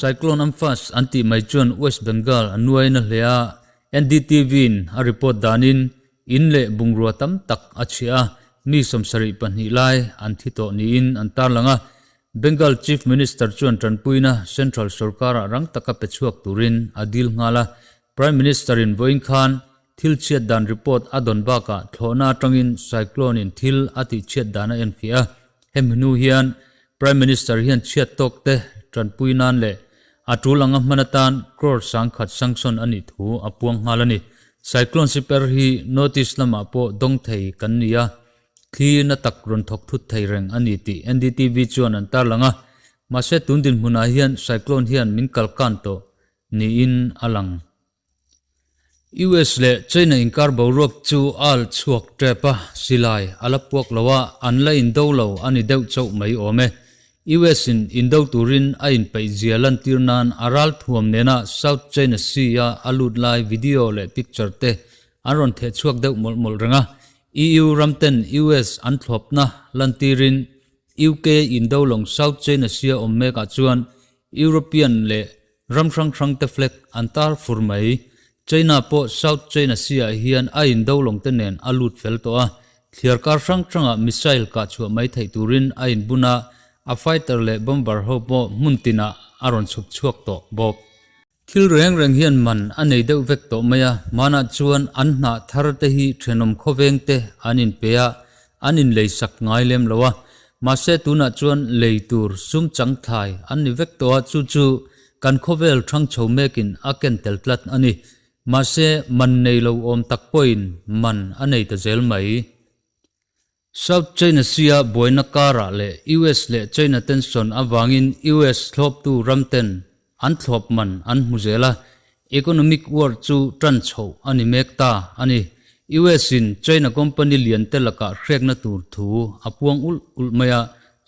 Cyclone Amphan an tih mai chuan West Bengal a nuai na hle a, NDTV-in a report danin in leh bungrua tam tak a chhia a, mi 72 lai an thi tawh niin an tarlang a. Bengal Chief Minister chuan tanpuina Central sorkarah rang taka pe chhuak turin a dil nghal a, Prime Minister-in vawiin khan thil chhiat dan report a dawn bakah thlawhna atangin cyclone-in thil a tih chhiat dan a enfiah a. Hemi hnu hian Prime Minister hian chhiat tawk te tanpui nan leh a tul anga hman atan crore 10,000 sanction a nih thu a puang nghal a ni. Cyclone siper hi notice lamah pawh dawng thei kan ni a, thli na tak rawn thawk thut thei reng a ni tih NDTV chuan an tarlang a. Mahse tun dinhmunah hian cyclone hian min kalkan tawh niin a lang. US leh China inkar boruak chu al chhuak tep a, silai a la puak lo a, an la indo lo a ni deuh chauh mai awm e. US in indo turin a inpeih zia lantir nan a ral thuam nena South China Sea a a lut lai video leh picture te an rawn theh chhuak deuh mawlh mawlh reng a. EU ram ten US an thlawpna lantirin UK indo lawng South China Sea a awm mekah chuan European leh Ram hrang hrang te flag an tar fur mai. China pawh South China Sea ah hian a indo lawng te nen a lut fel tawh a, thliar kar hrang hrangah missile kah chhuah mai theih turin a inbun a, a fighter leh bomber ho pawh hmun tinah a rawn chhuk chhuak tawh bawk. Thil reng reng hian man a nei deuh vek tawh mai a, hmanah chuan an hnah thar te hi thenawm khawveng te an inpe a, an inlei sak ngai lem lo a, Mahse tunah chuan lei tur sum chang thlai an ni vek tawh a, chu chu kan khawvel thang chho mekin a ken tel tlat a ni. Mahse man nei lo awm tak pawhin man a nei ta zel mai. South China Sea-a buaina karah leh US leh China tension avangin US thlawptu ramten an thlawp man an hmu zel a, economic war chu tan chhoh a ni mek ta a ni. US in China company lian te lakah hrekna tur thu a puang ulh ulh mai a,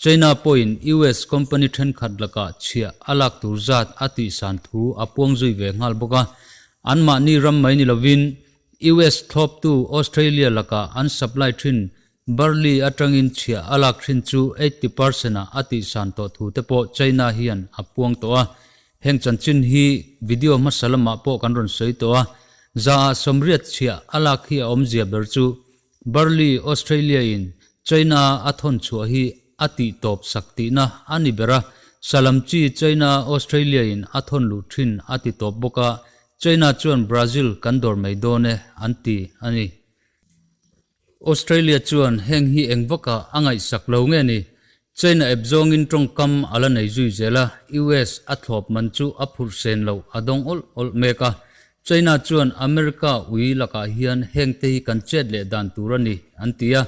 China pawhin US company thenkhat lakah chhiah a lak tur zat a tihsan thu a puang zui ve nghal bawk a. Anmahni ram mai ni lovin US thlawptu Australia lakah an supply thin Barley atangin chhiah a lak thin chu 80% ah a tihsan tawh thu te pawh China hian a puang tawh a. Heng chanchin hi video hmasa lamah pawh kan rawn sawi tawh a. Za ah 80 chhiah a lak hi a awmzia ber chu Barley Australia in China a thawn chhuah hi a tih tawp sak tihna a ni ber a. Salam chi China Australia in a thawn luh thin a ti tawp bawk a, China chuan Brazil kan dawr mai dawn e an ti a ni. Australia chuan heng hi eng vakah a ngaihsak lo nge ni? China ep zawngin tawngkam a la nei zui zel a, US a thlawp man chu a phurh sen loh a dawng awlh awlh mek a. China chuan America ui lakah hian heng te hi kan chet leh dan tur a ni an ti a,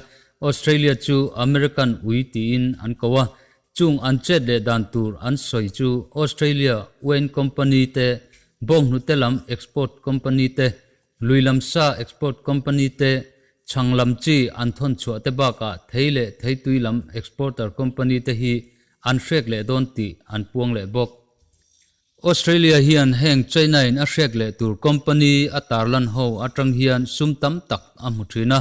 Australia chu American ui tiin an ko a. Chung an chet leh dan tur an sawi chu Australia wine company te, bawnghnute lam export company te, Lui lam sa export company te chhang lam chi an thawn chhuah te bakah thei leh theitui lam exporter company te hi an hrek leh dawn tih an puang leh bawk. Australia hian heng China in a hrek leh tur company a tarlan ho atang hian sum tam tak a hmu thin a.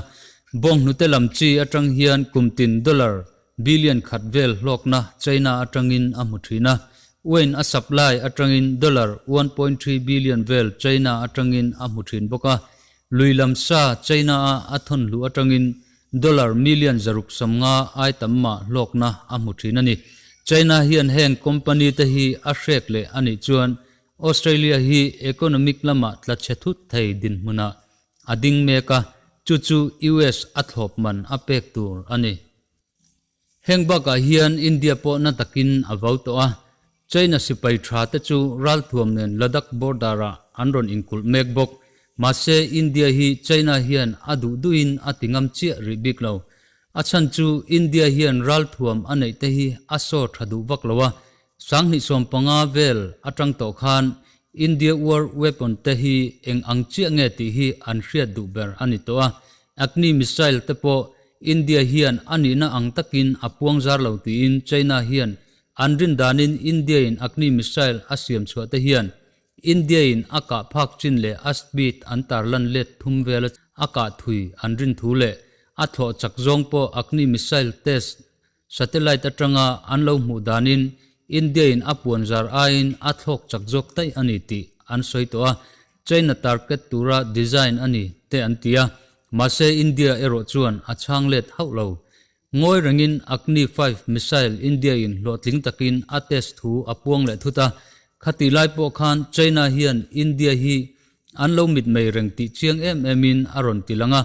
Bawnghnute lam chi atang hian kum tin dollar Billion khat vel hlawkna China atangin a hmu thin a, wine a supply atangin dollar 1.3 billion vel China atangin a hmu thin bawk a, lui lam sa China-a a thawn hluh atangin dollar million 650 ai tam mah hlawkna a hmu thin a ni. China hian heng company te hi a hrek leh a nih chuan Australia hi economic lamah tla chhe thut thei dinhmunah a ding mek a, chu chu US a thlawp man a pek tur a ni. Heng bakah hian India pawh na takin a vau tawh a, China sipai tha te chu ralthuam nen Ladakh border ah an rawn inkulh mek bawk. Mahse India hi China hian a duh duhin a ti ngam chiah rih bik lo. A chhan chu India hian ralthuam a neih te hi a saw tha duh vak lo a, 2015 vel atang tawh khan India war weapon te hi eng ang chiah nge tih hi an hriat duh ber a ni tawh a, Agni missile te pawh India hian a nihna ang takin a puang zar lo tiin China hian an rin danin India in Agni missile a siam chhuah te hian India in a kah phak chin leh a speed an tarlan let thum vel a kah thui an rin thu leh a thlawh chak zawng pawh Agni missile test satellite atanga an lo hmuh danin India-in a puanzar aiin a thlawk chak zawk daih a ni tih an sawi tawh a, China target tura design a ni te an ti a, mahse India erawh chuan a chhang let hauh lo. Ngawi rengin Agni 5 missile India-in hlawhtling takin a test thu a puang leh thut a, khatih lai pawh khan China hian India hi an lo mitmei reng tih chiang em emin a rawn ti lang a,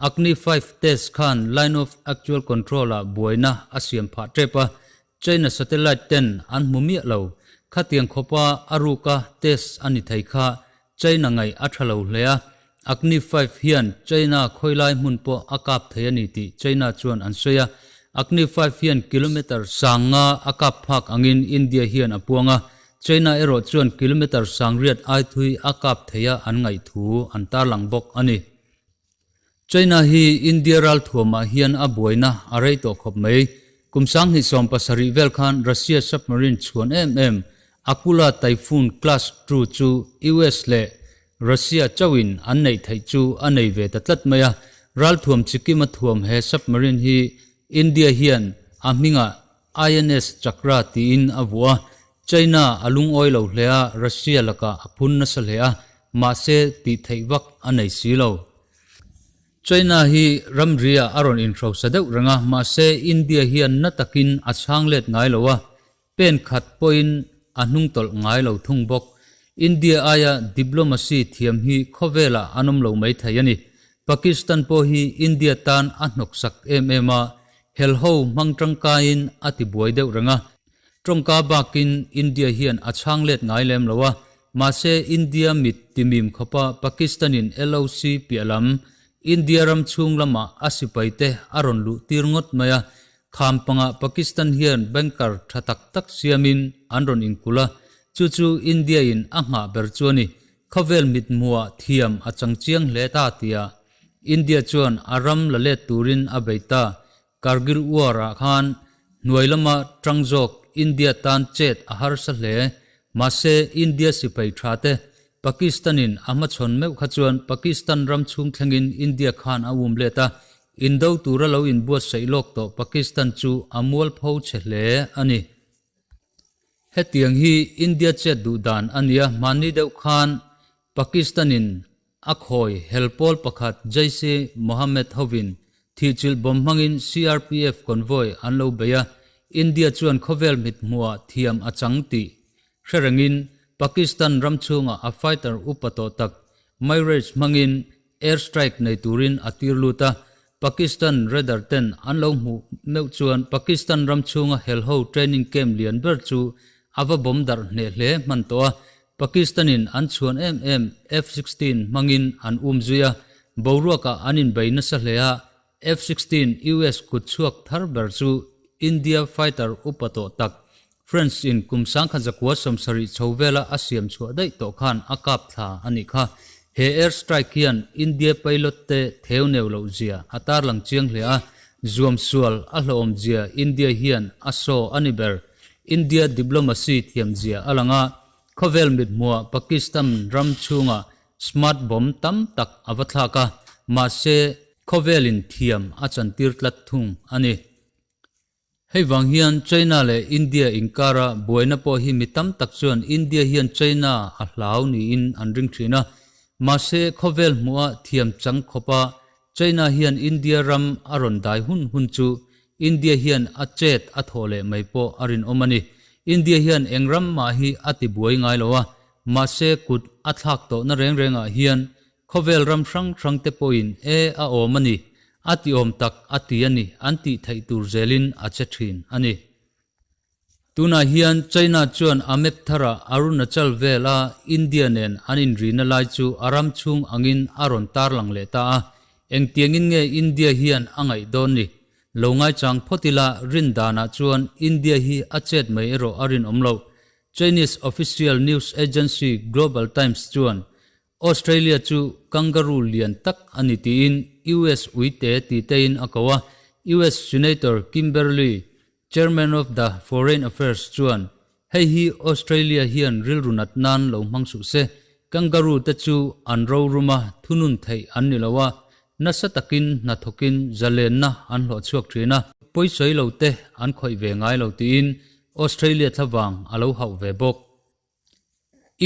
Agni 5 test khan line of actual control-ah buaina a siam phah tep a, China satellite ten an hmu miah lo. Khatiang khawpa a ruka test a ni thei kha China ngaih a tha lo hle a, Agni 5 hian China khawilai hmun pawh a kap thei a ni tih China chuan an sawi a. Agni 5 hian kilometre 50 a kap phak angin India hian a puang a, China erawh chuan kilometre 80 ai thui a kap thei a an ngaih thu an tarlang bawk a ni. China hi India ralthuamah hian a buaina a rei tawh khawp mai. Kum 2017 vel khan Russia submarine chhuan em em Akula Typhoon Class II chu US leh Russia chauhin an neih theih chu a nei ve ta tlat mai a. Ralthuam chikima thuam he submarine hi India hian a hmingah INS Chakra tiin a vuah a. China a lungawi lo hle a, Russia lakah a phun nasa hle a, mahse tih theih vak a nei si lo. China hi ramri-ah a rawn inhrosa deuh reng a, mahse India hian na takin a chhang let ngai lo a, pen khat pawhin a hnungtawlh ngai lo thung bawk. India aia diplomacy thiam hi khawvelah an awm lo mai thei a ni. Pakistan pawh hi India tan a hnawksak em em a, helho hmang tangkaiin a tibuai deuh reng a. Tawngka bakin India hian a chhang let ngai lem lo a, mahse India mit timim khawpa Pakistan-in LOC piah lam India ram chhung lamah a sipaite a rawn luh tir ngawt mai a, kham pangah Pakistan hian banker tha tak tak siamin an rawn inkulh a, chu chu India-in a nghah ber chu a ni. Khawvel mithmuhah thiam a chang chiang hle ta tia India chuan a ram la let turin a bei ta. Kargil War-ah khan hnuai lama tang zawk India tan chet a harsa hle. Mahse, India sipai tha te Pakistan-in a hmachhawn meuh kha chuan Pakistan ram chhung thlengin India khan a um let a, indo tura lo inbuatsaih lawk tawh Pakistan chu a mualpho chhe hle a ni. Hetiang hi India chet duh dan a nia, hmanni deuh khan Pakistan-in a khawi hel pawl pakhat Jaish-e-Mohammed hovin thihchilh bomb hmangin CRPF convoy an lo bei a, India chuan khawvel mithmuhah thiam a chang tih hre rengin Pakistan ram chhungah a fighter upa tawh tak Mirage hmangin air strike nei turin a tir lut a, Pakistan radar ten an lo hmuh meuh chuan Pakistan ram chhunga helho training camp lian ber chu a va bomb darh hneh hle hman tawh a, Pakistan-in an chhuan em em F-16 hmangin an um zui a, boruakah an inbei nasa hle a, F-16 US kut chhuak thar ber chu India fighter upa tawh tak French-in kum 1970 chho vela a siam chhuah daih tawh khan a kap thla a nih kha. He air strike hian India pilot te theu neu loh zia a tarlang chiang hle a, zuam sual a hlawhawm zia India hian a saw a ni ber. India diplomacy thiam zia a lang a, khawvel mithmuhah Pakistan ram chhungah smart bomb tam tak a va thlak a, mahse khawvelin thiam a chantir tlat thung a ni. Hei vang hian China leh India inkara buaina pawh hi mi tam tak chuan India hian China a hlau niin an ring thin a, mahse khawvel hmuha thiam chang khawpa China hian India ram a rawn dai hun hun chu India hian a chet a thawh leh mai pawh a rinawm a ni. India hian eng ram mah hi a ti buai ngai lo a, mahse kut a thlak tawhna reng rengah hian khawvel ram hrang hrang te pawhin e a awm a ni, a ti awm tak a ti a ni an tih theih tur zelin a che thin a ni. Tunah hian China chuan a map tharah Arunachal vela India nen an inrina lai chu a ram chhung angin a rawn tarlang leh ta a, engtiangin nge India hian a ngaih dawn ni? Lo ngaichang phawt ila rin danah chuan India hi a chet mai erawh a rinawm loh. Chinese official news agency Global Times chuan Australia chu kangaroo lian tak a ni tiin US uite titein a ko a, US Senator Kimberley, Chairman of the Foreign Affairs chuan, Hei hi Australia hian rilru nat nan lo hmang suh se, kangaroo te chu an rorum a, thunun theih an ni lo a, nasa takin hnathawkin zalenna an hlawh chhuak thin a, pawisawi lo te an khawih ve ngai lo tiin. Australia thlavang a lo hauh ve bawk.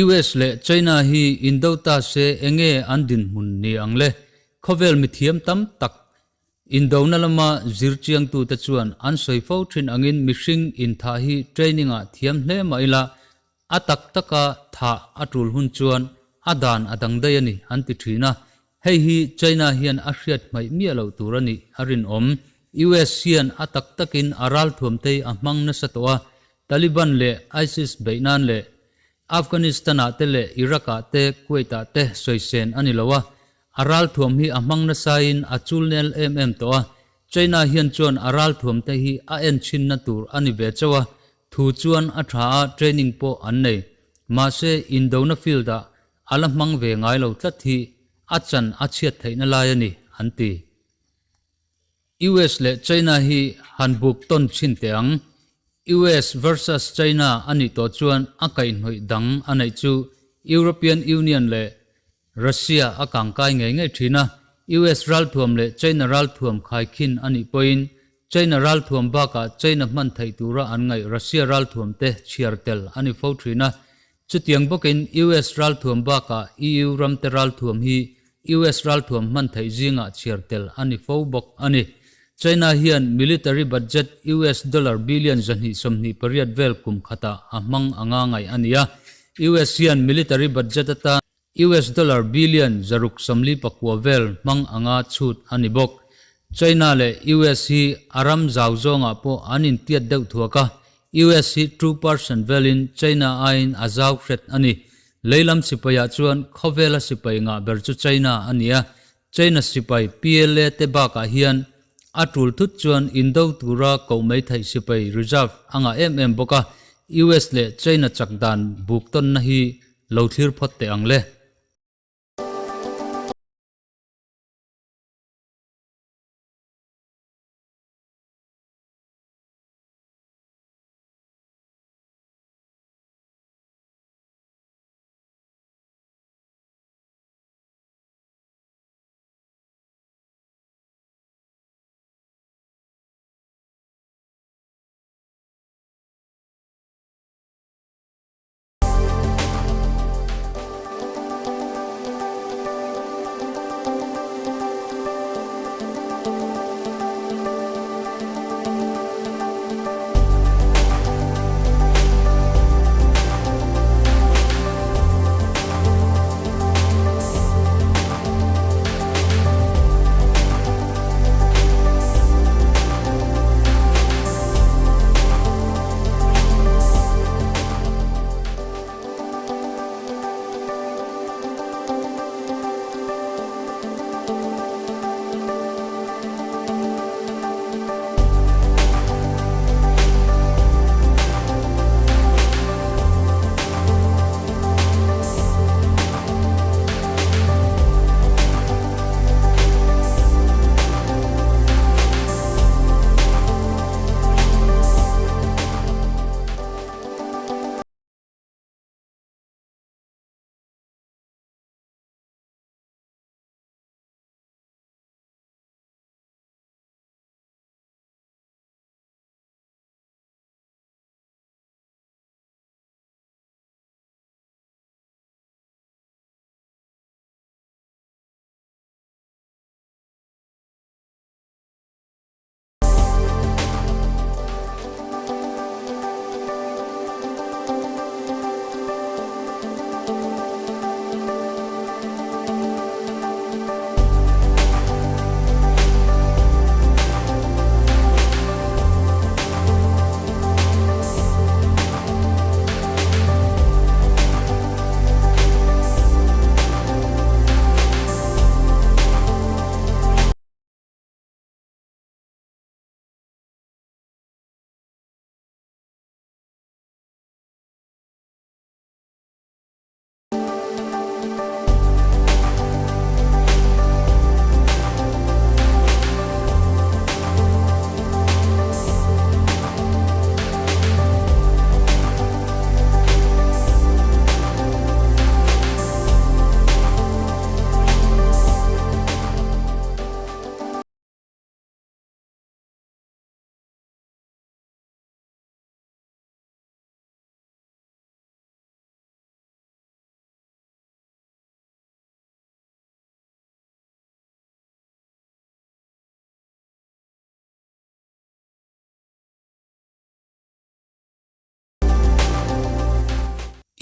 US leh China hi indo ta se enge an dinhmun ni ang le? Khawvel mithiam tam tak indona lama zirchiangtute chuan an sawi fo thin angin mihring inthah hi training-ah thiam hle mah ila A tak taka thah a tul hun chuan a dan a dang daih a ni an ti thin a, hei hi China hian a hriat hmaih miah loh tur a nih a rinawm. US hian a tak takin a ralthuamtei a hmang nasa tawh a, Taliban leh ISIS beih nan leh Afghanistan-ah te leh Iraq-ah te Kuwait-ah te sawisen a ni lo a, a ralthuam hi a hmang nasain a chul nel em em tawh a, China hian chuan a ralthuamte hi a enchhinna tur a ni ve chauh a, Thu chuan a tha a, training pawh an nei. Mahse, indona field-ah a la hmang ve ngai lo tlat hi a chan a chhiat theihna lai a ni, an ti. US leh China hi han buk tawn chhin teh ang. US versus China a nih tawh chuan a kaihhnawih dang a neih chu European Union leh Russia a kangkai ngei ngei thin a, US ralthuam leh China ralthuam khaikhin a nih pawhin China ralthuam bakah China hman theih tura an ngaih Russia ralthuam te chhiar tel a ni fo thin a. Chutiang bawkin US ralthuam bakah EU ramte ralthuam hi US ralthuam hman theih zingah chhiar tel a ni fo bawk a ni. China hian military budget US dollar billion 228 vel kum khatah a hmang anga ngaih a ni a. US hian military budget atan US dollar billion 649 vel hmang anga chhut a ni bawk. China leh US hi a ram zau zawngah pawh an intiat deuh thuak a, US hi 2% velin China aiin a zau hret a ni. Leilam sipaiah chuan khawvela sipai ngah ber chu China a ni a, China sipai PLA te bakah hian a tul thut chuan indo tura koh mai theih sipai reserve a ngah em em bawk a, US leh China chak dan buk tawnna hi lo thlir phawt teh ang le.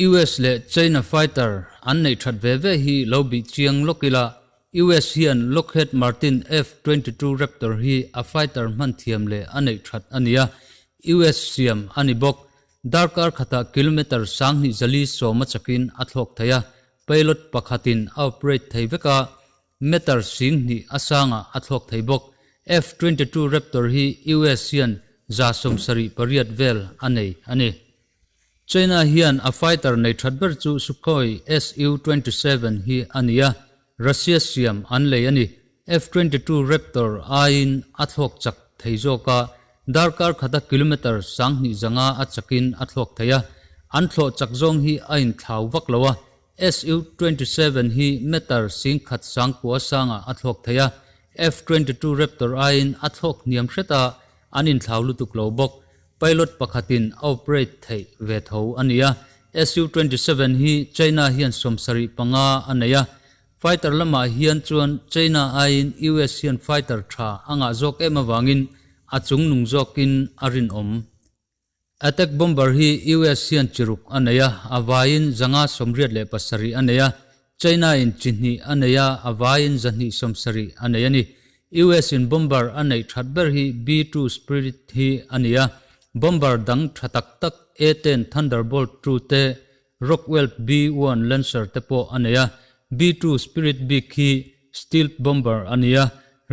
US leh China fighter an neih that ve ve hi lo bih chiang lawk ila, US hian Lockheed Martin F 22 Raptor hi a fighter hman thiam leh a neih that a ni a, US siam a ni bawk. Darkar khatah kilometre 2410 a chakin a thlawk thei a, pilot pakhatin a operate thei vek a, meter 2000 a sangah a thlawk thei bawk. F 22 Raptor hi US hian 78 vel a nei a ni. China hian a fighter nei that ber chu Sukhoi Su 27 hi a ni a, Russia siam an lei a ni. F 22 Raptor aiin a thlawk chak thei zawk a, darkar khata kilometre 2500 a chakin a thlawk thei a, an thlawh chak zawng hi a inthlau vak lo a, Su 27 hi meter 1090 sangah a thlawk thei a, F 22 Raptor aiin a thlawk hniam hret a, an inthlau lutuk lo bawk. Pilot pakhatin a operate theih ve tho a ni a, Su 27 hi China hian 75 a nei a, fighter lamah hian chuan China aiin US hian fighter tha a ngah zawk em avangin a chungnung zawkin a rinawm. Attack bomber hi US hian chiruk a nei a, a vaiin 587 a nei a, China in chi hnih a nei a, a vaiin 270 a nei a ni. US in bomber a neih that ber hi B-2 Spirit hi a ni a, bomber dang tha tak tak A-10 Thunderbolt 2 te, Rockwell B-1 Lancer te pawh a nei a. B-2 Spirit bik hi stealth bomber a ni a,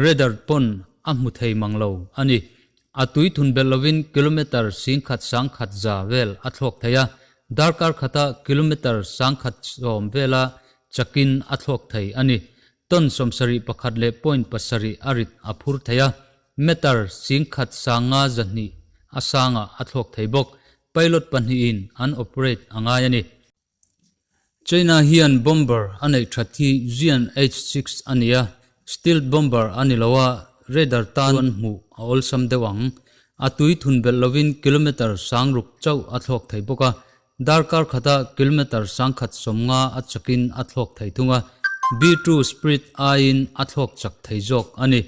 radar pawn a hmu thei mang lo a ni. A tui thun belh lovin kilometre 1100 vel a thlawk thei a, darkar khata kilometre 1010 vela chakin a thlawk thei a ni. Ton 71 leh point 7 a rit a phur thei a, meter 1502 a sangah a thlawk thei bawk. Pilot pahnihin an operate a ngai a ni. China hian bomber a neih that hi Xian H-6 a ni a, stealth bomber a ni lo a, radar tan chuan hmuh a awlsam deuh ang. A tui thun belh lovin kilometre 6000 chauh a thlawk thei bawk a, darkar khata kilometre 1150 a chakin a thlawk thei thung a, B-2 Spirit aiin a thlawk chak thei zawk a ni.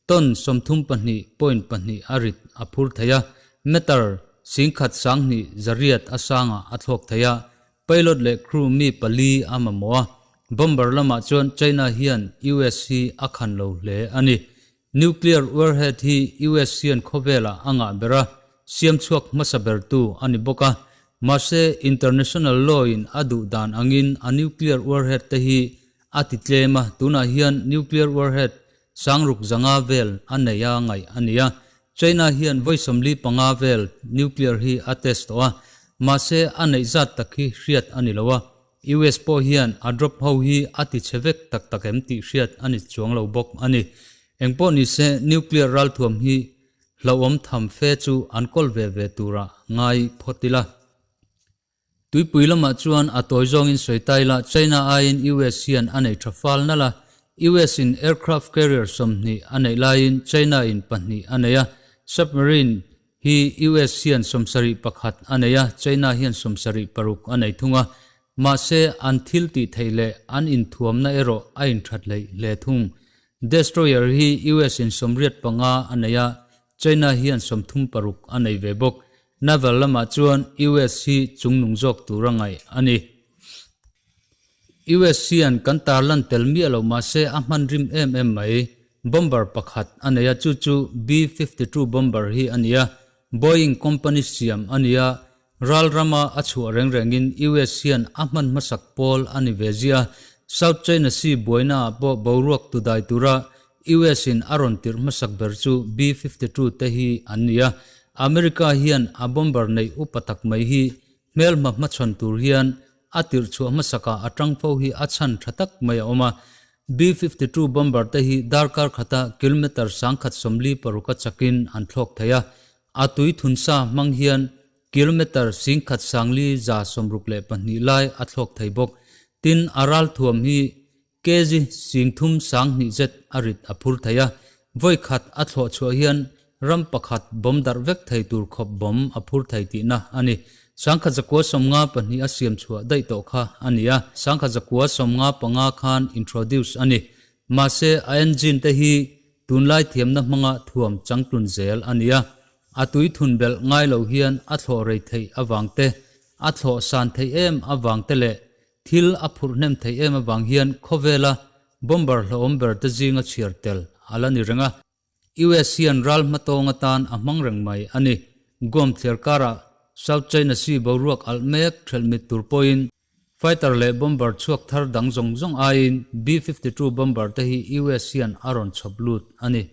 Ton 32 point 2 a rit a phur thei a, meter 12,800 a sangah a thlawk thei a, pilot leh crew mi pali a mamawh a, bomber lamah chuan China hian US hi a khan lo hle a ni. Nuclear warhead hi US hian khawvelah a ngah ber a, siam chhuak hmasa bertu a ni bawk a, mahse international law in a duh dan angin a nuclear warhead te hi a ti tlem a, tunah hian nuclear warhead 600 vel a nei a ngaih a ni a. China hian vawi 45 vel nuclear hi a test tawh a, mahse a neih zat tak hi hriat a ni lo a. US pawh hian a drop ho hi a ti chhe vek tak tak em tih hriat a ni chuang lo bawk a ni. Engpawh ni se nuclear ralthuam hi hlauhawm tham fe chu an kawl ve ve turah ngai phawt ila. Tuipui lamah chuan a tawi zawngin sawi ta ila, China aiin US hian a nei tha fal nalh a, US in aircraft carrier 20 a neih laiin China in pahnih a nei a, submarine hi US hian 71 a nei a, China hian 76 a nei thung a, mahse an thil tih theih leh an inthuamna erawh a inthat hleih hle thung. Destroyer hi US in 85 a nei a, China hian 36 a nei ve bawk. Naval lamah chuan US hi chungnung zawk tur a ngaih a ni. US hian kan tarlan tel miah loh mahse a hman rim em em mai. Bomber pakhat a nei a, chu chu B-52 bomber hi a ni a, Boeing company siam a ni a, ral rama a chhuah reng rengin US hian a hman hmasak pawl a ni ve ziah a, South China Sea buaina ah pawh boruak tu dai tura US in a rawn tirh hmasak ber chu B-52 te hi an ni a, America hian a bomber neih upa tak mai hi hmelhma hmachhawn tur hian a tirh chhuah hmasakah a tang fo hi a chhan tha tak mai a awm a. B-52 bomber te hi darkar khata kilometre 1146 a chakin an thlawk thei a, a tui thun sa hmang hian kilometre 11,162 lai a thlawk thei bawk. Tin, a ral thuam hi kg 32,000 zet a rit a phur thei a, vawi khat a thlawh chhuah hian ram pakhat bawm darh vek thei tur khawp bawm a phur thei tihna a ni. 1952 a siam chhuah daih tawh kha a ni a, 1995 khan introduce a ni. Mahse a engine te hi tunlai thiamna hmanga thuam changtlun zel a ni a, a tui thun belh ngai lo hian a thlawh rei theih avang te. A thlawh san theih em avang te leh thil a phurh hnem theih em avang hian khawvela bomber hlauhawm ber te zinga chhiar tel a la ni reng a. US hian ral hmatawng atan a hmang reng mai a ni. Guam thliar karah South China Sea boruak alh mek thelh mit tur pawhin fighter leh bomber chhuak thar dang zawng zawng aiin B-52 bomber te hi US hian a rawn chhawp lut a ni.